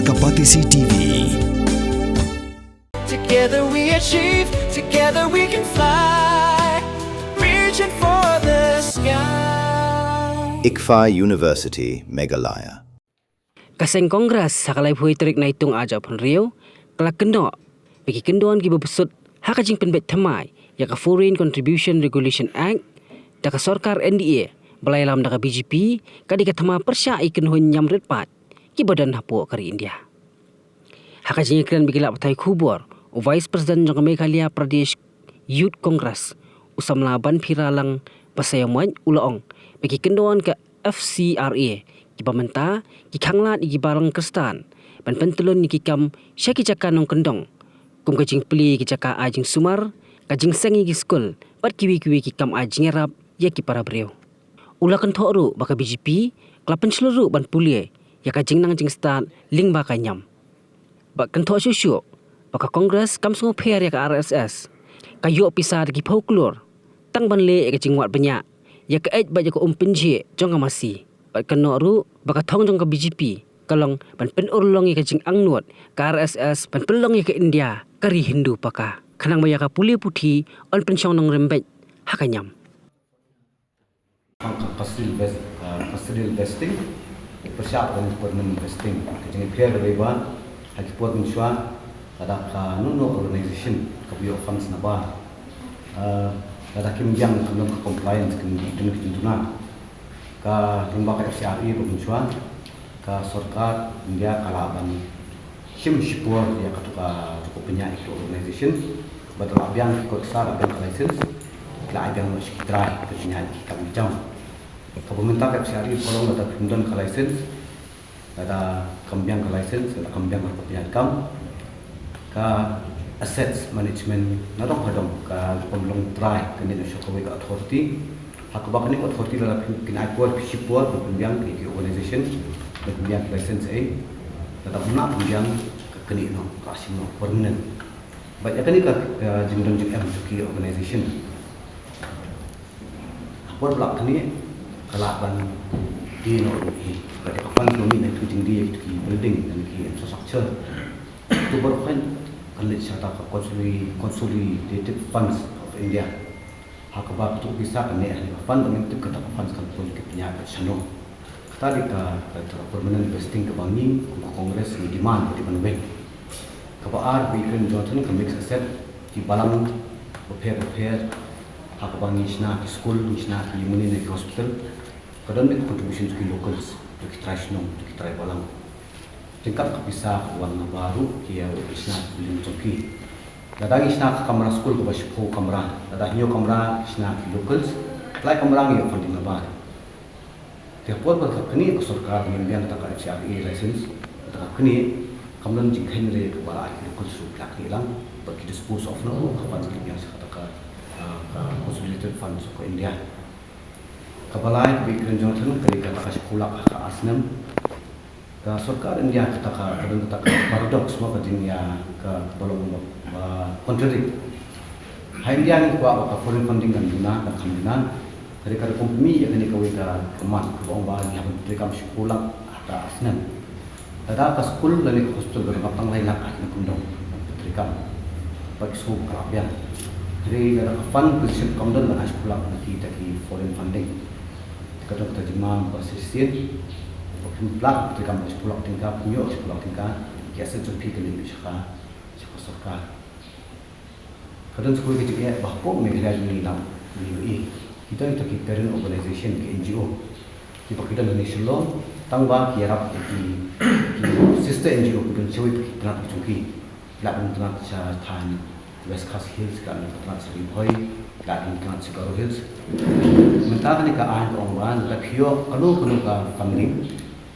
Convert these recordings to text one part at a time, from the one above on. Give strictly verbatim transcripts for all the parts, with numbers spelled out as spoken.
Ka Batesi T V. Together we achieve, together we can fly. Reaching for the sky. ICFAI University, Meghalaya. Ka seng Congress ha ka laiphew tarik Naitung arhajar arphew hynriew ka la kynnoh ba ki kyndon kiba bsut ha ka jingpynbeit thymmai ïa ka Foreign Contribution Regulation Act da ka sorkar N D A ba la ïalam da ka B J P ka dei ka thma pyrshah ïa ki kynhun niam rit paid kiba don hapoh ka ri India. Ha ka jingïakren bad ki lad pathai khubor, u Vice President jong ka Meghalaya Pradesh Youth Congress, u samla Banphiralang Basaiawmoit, u la ong ba ki kyndon ka F C R A kiba mynta ki khanglad ïa ki balang Khristan ban pyntyllun ïa ki kam sha ki jaka nongkyndong, kum ka jingplie ïa ki jaka ai jingsumar, ka jingseng ïa ki skul bad kiwei kiwei ki kam ai jingïarap ïa ki para briew. U la kynthoh ruh ba ka B J P ka la pynshlur ruh ban pule ïa ka jingnang jingstad lyngba ka niam. Bad kynthoh shuh shuh ba ka Congress kam sngewpher ïa ka R S S, ka ïoh pisa da ki phew klur tang ban leh ïa ka jingwad bniah ïa ka eit bad ïa ka um pynjhieh jong ka masi. Bad kynnoh ruh ba ka thong jong ka B J P ka long ban pynurlong ïa ka jingangnud ka R S S ban pynlong ïa ka India ka ri Hindu paka, khnang ba ïa ka pule puthi yn pynshong nongrim beit ha ka niam. Ka custodial vest, uh, custodial vesting, pyrshah ka permanent vesting. Ka jingïapher ka dei ba ha ki por mynshuwa, lada ka nongno organization kaba ïoh funds nabar, uh, lada kim biang, kam don ka compliance, kim don ka jingduna, ka lyngba ka F C R A ba mynshuwa, ka sorkar India ka lah ban shim shipor ïa kato ka, kato ka pynïaid ïa kato ka organization ba da lah biang ki koit ka sa, da biang ka license, ki la ai biang noh sha ki trai ban pynïaid ïa ki kam ki jam. Kaba mynta ka F C R A ka long lada phim don ka license, lada kam biang ka license, lada kam biang ka pynïaid kam, ka assets management na dong ha dong ka kam long trai kane na sha kawei ka authority. Ha kaba kane ka authority lada phin, kin ai por, phi shipor ban pynbiang ïa ki organization, ban pynbiang ki license ei, lada ym lah pynbiang ka kane noh, ka shim noh permanent. Bad ïa kane ka, ka jingdon jingem jong ki organization ha por ba lah kane ka lah ban die noh ruh hi. Bad ïa ka fund ka mih na ki jingdie ki building na ki infrastructure. Kato baroh kan leit sha kata ka Consoli-, Consolidated Funds of India. Ha kaba kato ka pisa kan neh ha kane ka fund, ngim tip kata ka fund kan poi ki pynïaid bad shano. Kata dei ka, ka, ka permanent vesting kaba ngi kum ka Congress ngi demand, ngi demand ban weng. Kaba ar, ba i Kren Jonathan, ka mixed asset, ki balang bapher bapher, ha kaba ngi shna ki skul, ngi shna ki mane na ki hospital. Ka don beit ka contribution jong ki locals, jong ki trai shnong, jong ki trai balang. Jingkat ka pisa ka wan nabar ruh ïa ki shna ki building jong ki. Lada ngi shna ka kamra skul kaba shiphew kamra, lada hynñiew kamra ki shna ki locals, lai kamra ngi ïoh funding nabar. Te ha por ba ka kane ka sorkar ngim biang kata ka F C R A license, kata ka kane kam don jingkheiñ re kaba la ai ki locals ruh, ki la kane lang, ba ki dispose of noh ka fund, ki biang sha kata ka, ah, ka Consolidated Funds of India. Kaba lai, kaba i Kren Jonathan, ka dei kata ka shiphew lak ha ka ar snem. Ka sorkar India kata ka, ka don kata ka paradox mo, ka jingïa, ka, kaba long ba, ba contradict. Ha India ngi kwah ba ka foreign funding kan duna, kan kham duna. Ka dei ka company ïa kane kawei ka mat, kaba ong ba ngi hap ban treikam shiphew lak ha ka ar snem. Lada ka skul lane ka hospital ka dap tang lai lak, ha ki nongkyndong ban treikam. Bad ki sngewbha ka la biang. Hynrei lada ka fund position kam don ban ai shiphew lak na kita ki foreign funding, ka don kata jingma ba shisien ba phim lah ban treikam shiphew lak tyngka, phim ïoh shiphew lak tyngka, ki asset jong phi kan leit sha ka, sha ka sorkar. Ka don sa kawei ka jingeh ba hapoh Meghalaya jong ngi, ngi ïohi, ki don kita ki parent organization, ki N G O, kiba ki don hangne Shillong, tang ba ki ïarap ïa ki, ki sister N G O, ki don shawei pat ki tnat ki jong ki. Ki la don tnat sha thaiñ West Khasi Hills, ki la don tnat sha Ri Bhoi, ki la don tnat sha Garo Hills. Mynta kane ka aiñ ka ong ba lada phi ïoh kano kano ka funding,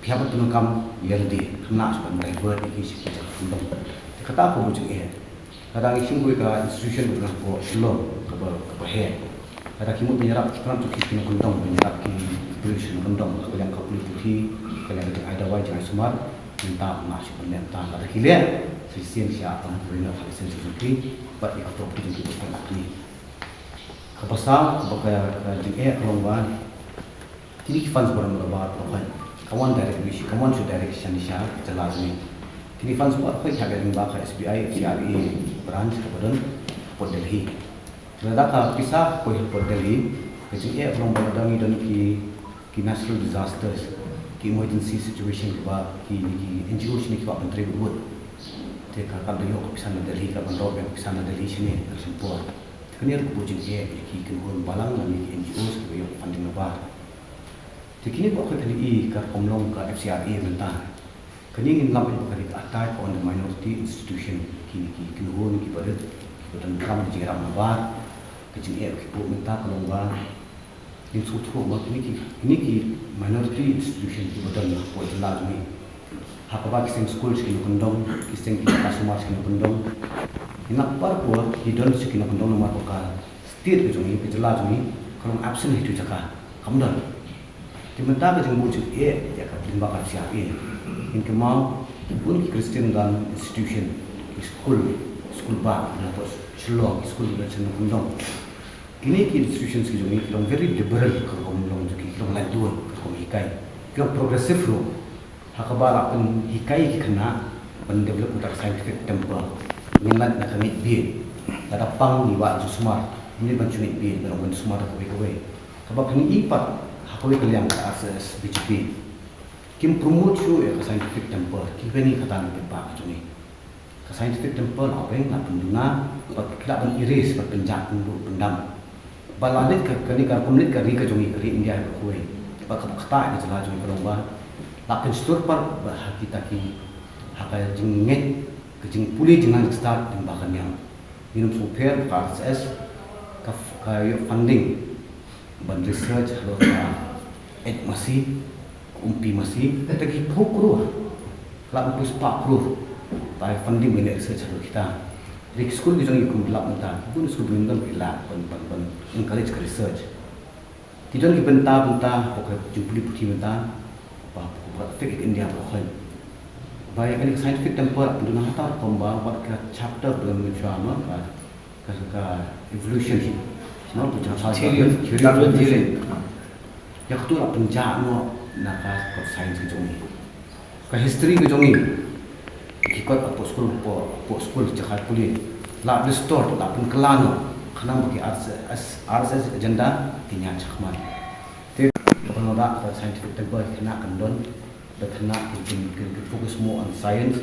phi hap ban pyndonkam ïa lade, khnang shu ban divert ïa ki sha ki jaka kyndong. Te kata ka mut jingeh. Lada ngi shim kawei ka institution kaba na hapoh Shillong kaba, kaba heh, lada ki mut ban ïarap ki tnat jong ki, ki nongkyndong, ban ïarap ki briew sha nongkyndong ha ka liang ka pule puthi, ha ka liang ka jingai dawai, jingai sumar, mynta ym lah shuh ban leh mynta. Lada ki leh, shisien sha tang pule noh ka license jong ki bad ïa ka property jong ki ba pynlong ki. Kaba saw, kaba ka, ka jingeh ka long ba kine ki funds ba don nabar, ka wan direct, ka wan shu direct sha, sha jylla jong ngi. Kine ki funds ba khoi ha ka lyngba ka S B I F C R A branch kaba don ha Port Delhi. Lada ka pisa khoi ha Port Delhi, ka jingeh ka long ba lada ngi don ki, ki natural disasters, ki emergency situation kiba ki, ki N G O shane ki kwah ban trei bud bud. Te ka, ka da ïoh ka pisa na Delhi, ka ban rah ïa ka pisa na Delhi shane ka sempor. Kane ruh ka buh jingeh ïa ki kynhun balang lane ki N G Os kiba ïoh funding nabar. Te kine ba khoi kane i ka rukom long ka F C R A mynta. Kane ngin lap ïa ka ba ka dei ka attack on the minority institution. Kine ki kynhun kiba rit, kiba donkam ka jingïarap nabar. Ka jingeh ki buh mynta ka long ba ngin sngewthuh ba kine ki, kine ki minority institution kiba don hapoh jylla jong ngi. Ha kaba ki seng skul sha ki nongkyndong, ki seng ki jaka sumar sha ki nongkyndong. Ngi lap ba ki don sha ki nongkyndong namar ba ka state ka jong ngi, ka jylla jong ngi ka long absent ha kito ki jaka. Kam don. Te mynta ka jingbuh jingeh ïa ka lyngba ka F C R A, ngin kynmaw bun ki Christian Guild institution, ki skul, skul bah na poh Shillong, ki skul na sha nongkyndong. Kine ki institutions ki jong ngi ki long very liberal, ka rukom long jong ki, ki long laitluid ka rukom hikai, ki long progressive ruh. Ha kaba la pynhikai ki khynnah ban develop ïa ka scientific temper. Ngin lait na ka ngeit bieit. Lada pang ngi wad jingsumar, ngin ban shu ngeit bieit, ban ong ban sumar da kawei kawei. Kaba kane pat ha kawei ka liang ka R S S B J P kim promote shuh ïa ka scientific temper. Ki bani kata na ka jong ngi. Ka scientific temper la weng, la pynduna, bad ki lah ban erase, bad pynjah, pynduh, pyndam. Ba la leit ka, kane ka rukom leit ka ri ka jong ngi, ka ri India ha kawei. Bad kaba ktah ka jylla jong ngi ka long ba la pynshlur pat ba ha kita ki, ha ka jingngeit, ka jingpule jingïalang jingstad lyngba ka niam. Ngin ym sngewpher ba ka R S S ka, ka ïoh funding ban research halor ka eit masi, ka umpi masi, kata ki phew klur. Ka la umpi spah klur. Ba ïa funding ban leh research halor kita. Te ki skul ki jong ngi kum lap mynta, ki bun skul ba ngim don ki la ban, ban, ban encourage ka research. Ki don ki bynta, bynta hapoh ka jingpule puthi mynta, ba hapoh ka Fake India ba khoi. Ba ïa kane ka scientific temper, pyndonkam ha ka rukom ba wat ka chapter ba la mynshwa, no, ka ka, ka evolution hi. No, tu jang sa theory of, theory of evolution. Ïa katu la pynjah noh na ka, ka science ka jong ngi. Ka history ka jong ngi. Ki kot hapoh skul, hapoh, hapoh skul jaka pule. La distort, la pynkylla noh. Khnang ba ki R S S, R S S agenda kin ïaid shakhmat. Te kaba ngi ong ba ka scientific temper kan don. Ba kan, kan, kan, kan focus more on science.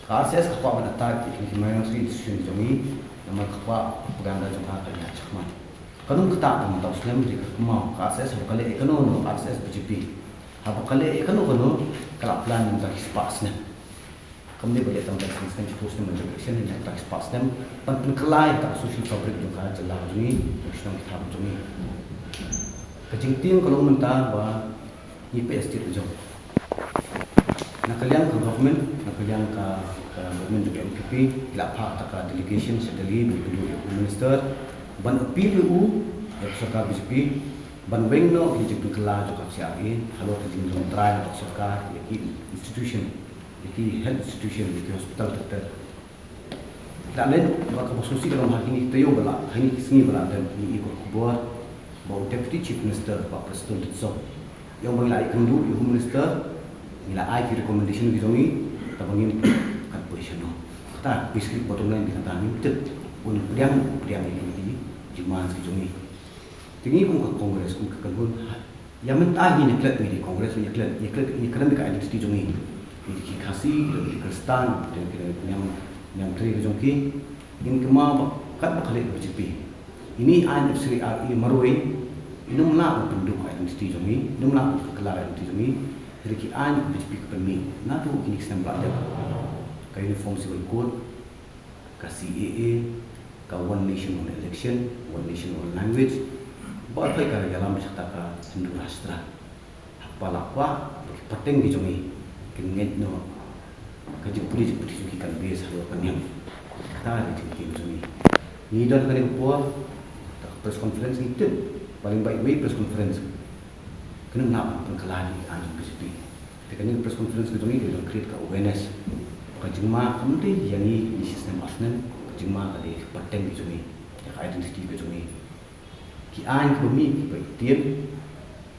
Ka R S S ka kwah ban attack ïa ki minority institution jong ngi, namar ka kwah propaganda jong ka kan ïaid shakhmat. Kan ym ktah tang mynta u snem, hynrei ka kynmaw ka R S S haba ka leh ïa kano kano, R S S B J P. Haba ka leh ïa kano kano, ka la plan mynta ki spah snem. Kam dei ba leh tang mynta ki spah snem, shiphew snem mynta election, hynrei mynta ki spah snem, ban pynkylla ïa ka social fabric jong ka jylla jong ngi, jong shnong ki thaw jong ngi. Ka jingtieng ka long mynta ba ngi peit state jong. Na ka liang ka government, na ka liang ka, ka government jong ka N P P, ki la phah kata ka delegation sha Delhi, ban ïakynduh ïa u Home Minister, ban appeal ïa u, ïa ka sorkar B J P, ban weng noh ïa ka jingpynkylla jong ka F C R A, halor ka jinglong trai jong ka sorkar ïa ki institution, ïa ki health institution, ïa ki hospital ter ter. La leit, ba kaba sngewsih ka long ha kine ki taïew ba la, ha kine ki sngi ba la dep, ngi ïoh khubor ba u Deputy Chief Minister, Bah Prestone Tynsong, u ong ba ngi la ïakynduh ïa u Home Minister, ngi la ai ki recommendation ki jong ngi, kaba ngim pat poi shano. Kata basically bottom line, kata ngim tip un pdiang, pdiang ïa ki demands ki jong ngi. Te ngi kum ka Congress, kum ka kynhun, ha, ïa mynta hi ngi klet, ngi dei Congress, ngi klet, ngi klet, ngi kren ka identity jong ngi. Ngi dei ki Khasi, ngi dei ki Khristan, ngi dei ki niam, niam tre ka jong ki. Ngin kynmaw ba katba ka leh ka B J P, ine i aiñ F C R A marwei, i nym lah ban pynduh ka identity jong ngi, i nym lah ban pynkylla ka identity jong ngi. Hynrei ki aiñ ka B J P ka pynmih naduh kine ki snem ba la dep, ka Uniform Civil Code, ka C A A, ka One Nation One Election, One Nation One Language, bad ka ïalam sha kata ka Hindu Rashtra. Ha kaba la kwah ba ki pateng ki jong ngi kin ngeit noh ka jingpule jingpule jong ki kan base halor ka niam. Kata ka jingpule jong ngi. Ngi don kane ka por, kata ka press conference ngi tip, paling bha iwei press conference. Kane nga ban pynkylla ïa ka aiñ jong ka B J P. Te kane ka press conference ka jong ngi ka dei ban create ka awareness. Ka jingma kam dei ïa ngi, ngi shisnem barsnem, ka jingma ka dei ka pateng ka jong ngi, ïa ka identity ka jong ngi. Ki aiñ kiba mih kiba itien,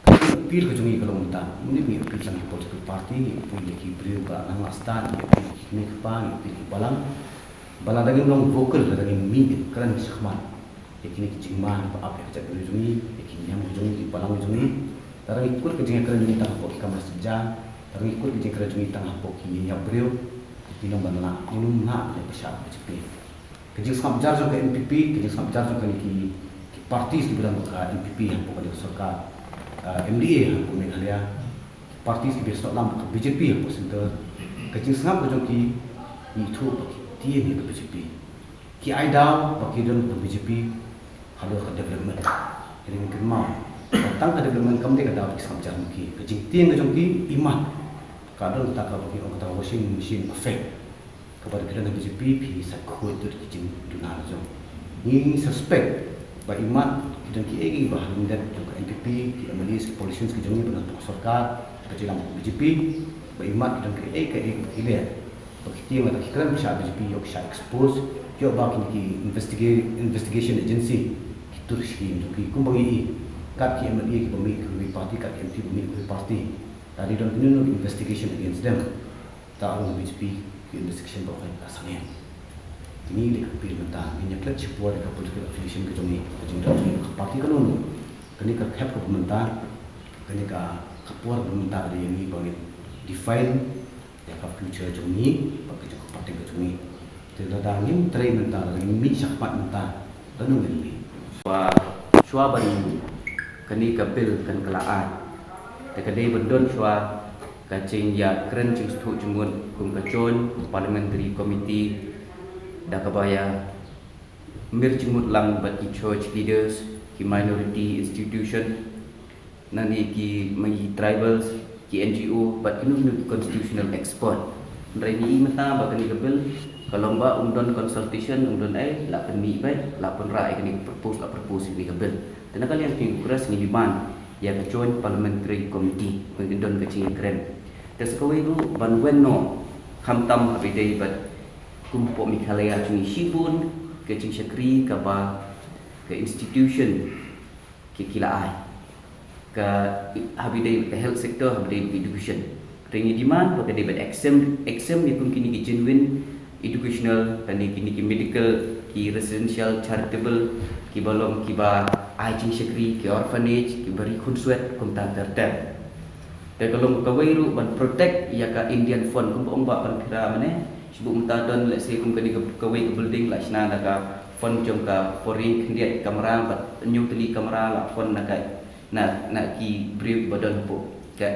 ka dei ban Appeal ka jong ngi ka long mynta, mynta ngi appeal tang ki political party, ngi appeal ïa ki briew ba nang la stad, ngi appeal ïa ki kmie ki kpa, ngi appeal ïa ki balang. Ba lada ngim long vocal, lada ngim mih kren shakhmat ïa kine ki jingma ba ap ïa ka jaitbynriew jong ngi, ïa ki niam jong ngi, ki balang jong ngi. Lada ngi kut ka jingïakren jong ngi tang hapoh ki kamra synjar, lada ngi kut ka jingïakren jong ngi tang hapoh ki ïap briew, ngi long ban lah, ngi long lah ban pyrshah ïa ka B J P. Ka jingsngap jar jong ka N P P, ka jingsngap jar jong kane ki, ki parties kiba don ka N P P hapoh kane ka sorkar, ah, M D A hapoh Meghalaya, ki parties kiba snoh lang ka B J P hapoh centre, ka jingsngap ka jong ki, ngi ithuh ba ki tieng ïa ka B J P. Ki ai daw ba ki don ka B J P halor ka development. Hynrei ngi kynmaw ba tang ka development kam dei ka daw ba ki sngap jar ma ki. Ka jingtieng ka jong ki, imat ka don kata kaba ki ong kata washing machine effect. Kaba da phi don ha B J P phi sa khuid ki jingduna la jong. Ngi suspect ba imat ki don kiei kiei ba ha lyndet jong ka N P P, ki M L As, ki politicians ki jong ngi ba na ka sorkar, ka jinglam B J P, ba imat ki don kiei kiei ba ki leh, ba ki tieng lada ki kren ba shah B J P ïoh ki shah expose, ïoh ba kine ki investiga-, investigation agency ki tur sha ki jong ki, kumba ngi i kat ki M L A kiba mih kiwei party, kat ki M P ba mih kiwei party. Lada don kino kino investigation against them, ta ong B J P ki investigation ba kham ka sangeh. Kine ki dei ka appeal mynta, ngin ïa klet shipor ïa ka political affiliation ka jong ngi, ka jingdon jong ngi ka party kano kano. Kane ka khep kaba mynta, kane ka, ka por kaba mynta ka dei ïa ngi ba ngin define ïa ka future jong ngi bad ka jong ka party ka jong ngi. Te lada ngim trei mynta, lada ngim mih shakhmat mynta, lano ngin mih? Shuwa, shuwa ban kane ka bill kan kylla ai, te ka dei ban don shuwa ka jingïakren jingsngewthuh jingmut kum ka Joint Parliamentary Committee, da kaba ïa mir jingmut lang bad ki church leaders, ki minority institution, nangne ki, ma ki tribals, ki N G O, bad kino kino ki constitutional expert. Hynrei ngi i mynta ba kane ka bill ka long ba ym don consultation, ym don ei, la pynmih beit, la pynrah ïa kane ka propose, la propose ïa kane ka bill. Te na ka liang ka Congress ngi demand ïa ka Joint Parliamentary Committee ba ngin don ka jingïakren. Te sa kawei ruh ban weng noh, khamtam haba ïadei bad kum hapoh Meghalaya jong ngi shibun ka jingshakri kaba ka institution ki, ki la ai. Ka, haba ïadei ka health sector, haba ïadei education. Te ngi demand ba ka dei ban exempt, exempt ïa kum kine ki genuine educational, kane kine ki medical, ki residential, charitable, kiba long kiba ai jingshakri, ki orphanage, kiba ri khunswet, kumta ter ter. Te ka long kawei ruh ban protect ïa ka Indian fund, kumba ong Bah Pynphira mynne. Shu buh mynta don, let's say, kum kane ka, kawei ka building la shna da ka fund jong ka foreign khyndiat kamra bad hynñiew tylli kamra la fund na ka, na, na ki briew kiba don hapoh ka,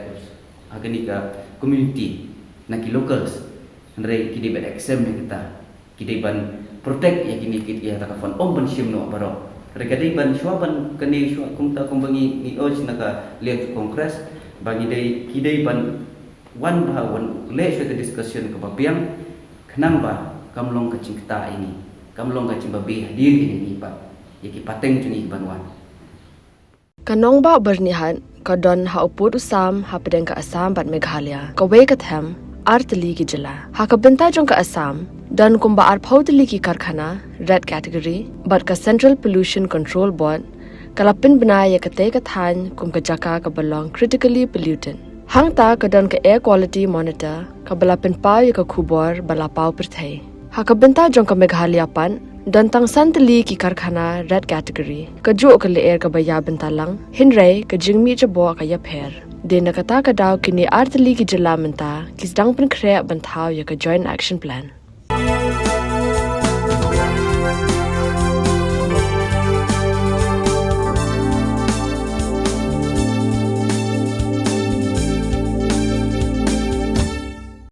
ha kane ka community, na ki locals. Hynrei ki dei ban exempt ïa kata. Ki dei ban protect ïa kine ki, ïa kata ka fund, ym ban shim noh baroh. Hynrei ka dei ban shuwa ban kane shuwa kumta kumba ngi, ngi urge na ka liang ka Congress, ba ngi dei, ki dei ban wan bha wan leh shuwa ka discussion kaba biang, khnang ba kam long ka jingkta ïa ngi, kam long ka jingbabe hadien ïa ngi pat, ïa ki pateng jong ngi ban wan. Ka nongbah Byrnihat ka don ha u pud u sam hapdeng ka Assam bad Meghalaya, kawei ka them, ar tylli ki jylla. Ha ka bynta jong ka Assam, don kumba arphew tylli ki karkhana, red category, bad ka Central Pollution Control Board ka la pynbna ïa katei ka thaiñ kum ka jaka kaba long critically polluted. Hangta ka don ka Air Quality Monitor kaba la pynpaw ïa ka khubor ba la paw pyrthei. Ha ka bynta jong ka Meghalaya pat, don tang san tylli ki karkhana red category. Kajuh ka lyer kaba ïa bynta lang, hynrei ka jingmih jaboh ka ïapher. Dei na kata ka daw kine ar tylli ki jylla mynta ki sdang pynkhreh ban thaw ïa ka Joint Action Plan.